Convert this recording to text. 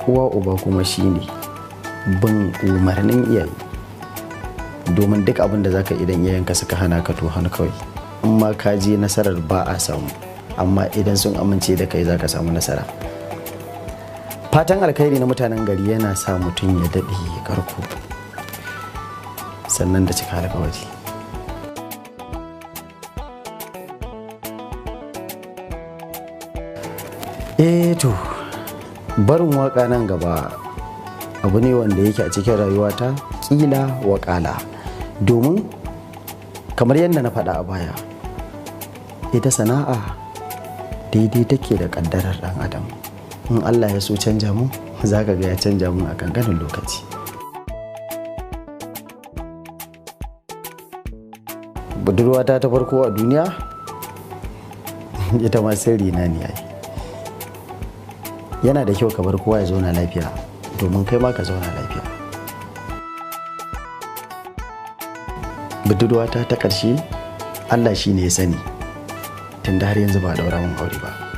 Uwa uba kuma shine bin umarnin iyaye, domin duk abin da zaka idan iyayenka suka hana ka to hana kawai. In ma ka je nasarar ba a samu, amma idan sun amince da kai zaka samu nasara. Fatan alkhairi na mutanen gari yana sa mutum ya daɗe karko, sannan da cika alkawari. Eh to, barin waka nan gaba abu ne wanda yake a cikin rayuwata kila wakala, domin kamar yadda na faɗa a baya, ita sana'a daidai take da ƙaddarar ɗan adam. In Allah ya so canja mu, za ka ga ya canja mu a kankanin lokaci. Budurwata ta farko a duniya ita ma sirri na ne ai. Yana da kyau ka bar kowa ya zauna lafiya domin kai ma ka zauna lafiya. Budurwata ta ƙarshe Allah shi ne ya sani, tunda har yanzu ba a ɗaura mun aure ba.